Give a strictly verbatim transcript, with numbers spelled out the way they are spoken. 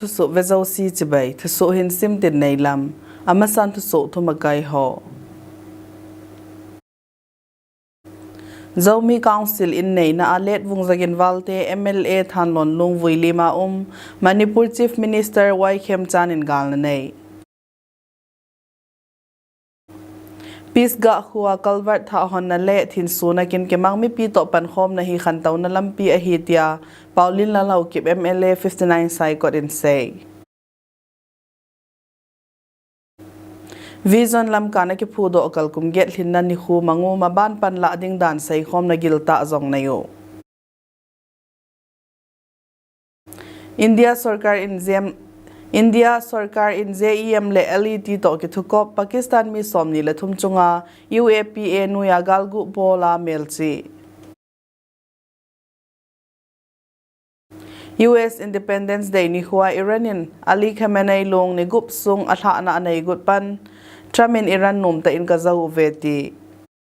Thusoh vejouse chibai, thusoh hin simtin neilam, amasan thusoh thumakai ho. Zomi Council in neina a Letvung Zagin Valte M L A Thanlon Lungvui lima um, Manipur Chief Minister Y Khemchand in galna nei. Pisgah khua culvert thah honna le thinsona kin kimang mipi toh pankhomna hi khantouna lampi ahi tia Paulin Lalhaokip M L A fifty nine Saikot in sei. Vision Lamka na kiphudoh kal kum get lhinna nikho mang u, maban panlah ding dan seikhomna giltah jong nei u. India sorkar in J E M, India sorkar in J E M le L E T toh kithukop, Pakistan mi somni le thum chunga U A P A noiya galgu bola melchih. U S Independence Day nikhoa Iran in Ali Khamenei lung ni gup sung alhahna anei got pan, Trump in Iran nomtah in kajou uve ati.